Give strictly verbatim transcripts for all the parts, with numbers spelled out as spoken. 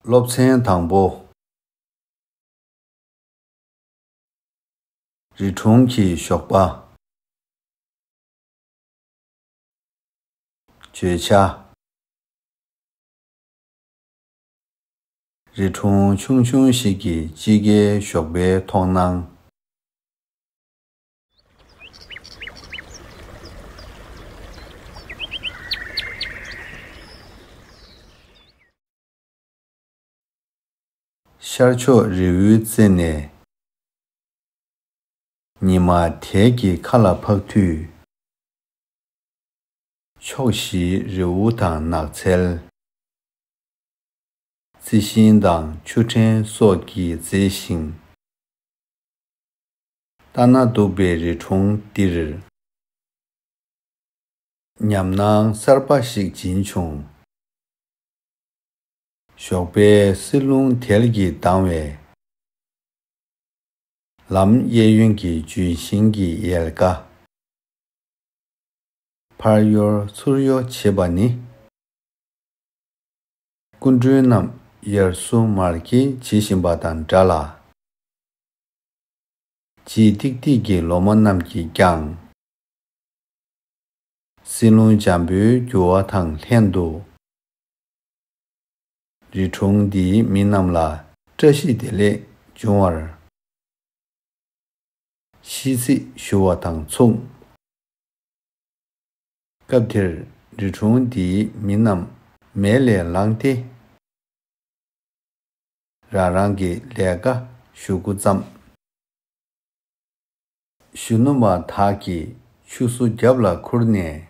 སློབ་ཚན་དང་པོ། རི་གྲོང་གི་ཞོགས་པ། བརྗོད་བྱ། རི་གྲོང་ཆུང་ཆུང་ཞིག་གི་དཔྱིད་ཀའི་ཞོགས་པའི་མཐོང་སྣང་། ཤར་ཕྱོགས་རི་བོའི་རྩེ་ནས། ཉི་མ་དལ་གྱིས་མཁའ་ལ་འཕགས་དུས། ཕྱོགས་བཞིའི་རི་བོ་དང་ནགས་ཚལ། རྩི་ཤིང་དང་ཆུ་ཕྲན་སོགས་ཀྱིས་མཛེས་ཤིང་། ལྟ་ན་སྡུག་པའི་རི་གྲོང་འདིར། ཉམས་སྣང་གསར་པ་ཞིག་སྦྱིན་བྱུང་། ཞོགས་པའི་བསིལ་རླུང་དལ་གྱིས་ལྡང་བས། ལམ་གཡས་གཡོན་གྱི་ལྗོན་ཤིང་གི་ཡལ་ག། ཕར་གཡོར་ཚུར་གཡོར་བྱེད་པ་ནི། སྐུ་མགྲོན་རྣམས་ཡར་བསུ་མར་སྐྱེལ་བྱེད་བཞིན་པ་དང་འདྲ་ལ། ལྗིད་ཏིག་ཏིག་གི་ལོ་མ་རྣམས་ཀྱིས་ཀྱང་། བསིལ་རླུང་འཇམ་པོའི་རྒྱུ་བ་དང་ལྷན་དུ། རི་གྲོང་འདིའི་མི་རྣམས་ལ་བཀྲ་ཤིས་བདེ་ལེགས་འབྱུང་བར། ཤིས་ཚིག་ཞུ་བ་དང་མཚུངས། སྐབས་དེར་རི་གྲོང་འདིའི་མི་རྣམས་མལ་ལས་ལངས་ཏེ། རང་རང་གི་ལས་ཀ་ཞུ་འགོ་བརྩམས། གཞོན་ནུ་མ་དག་གིས་ཆུ་སོ་རྒྱབ་ལ་ཁུར་ནས།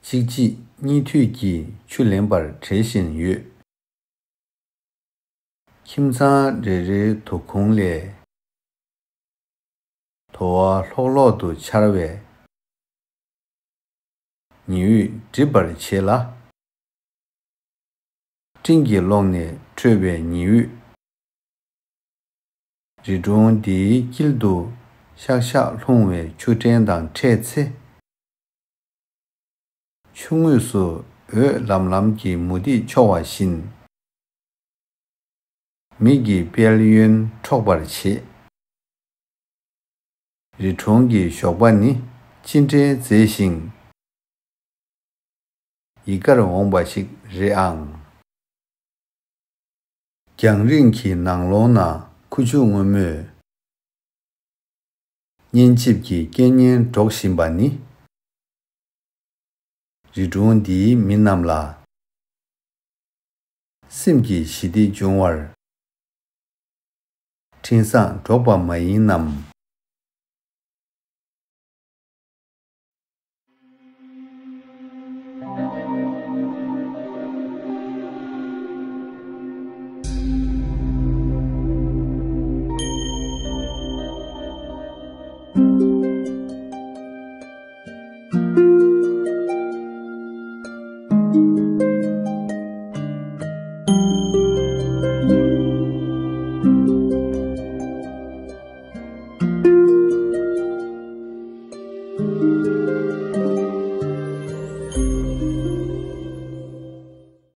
གཅིག་རྗེས་གཉིས་མཐུད་ཀྱིས་ཆུ་ལེན་པར་བྲེལ་བཞིན་ཡོད། ཁྱིམ་ཚང་རེ་རེའི་དུར་ཁུང་ལས། དུ་བ་ལྷོག་ལྷོག་ཏུ་འཆར་བས། ཉི་འོད་འགྲིབ་པར་བྱེད་ལ། སྤྲིན་གྱི་ཀློང་ནས་འཕྲོས་པའི་ཉི་འོད། རི་གྲོང་འདིའི་དཀྱིལ་དུ་ཤག་ཤག་ལྷུང་བའི་ཆུ་ཕྲན་དང་འཕྲད་ཚེ། ཆུ་ངོས་སུ་འོད་ལམ་ལམ་གྱི་མུ་ཏིག་འཕྱོ་བ་བཞིན། མིག་གི་དཔལ་ཡོན་འཕྲོག་པར་བྱེད། རི་གྲོང་གི་ཞོགས་པ་ནི་ཅི་འདྲའི་མཛེས་ཤིང་། ཡིད་ཀར་འོང་བ་ཞིག་རེད་ཨང་། རྒྱང་རིང་གི་ནང་ལོགས་ན་ཁུ་བྱུག་སྔོན་མོས། སྙན་འཇེབས་ཀྱི་སྐད་སྙན་སྒྲོག་བཞིན་པ་ནི། རི་གྲོང་འདིའི་མི་རྣམས་ལ། སེམས་ཀྱི་ཞི་བདེ་འབྱུང་བར། འཕྲིན་བཟང་སྒྲོག་པ་མ་ཡིན་ནམ།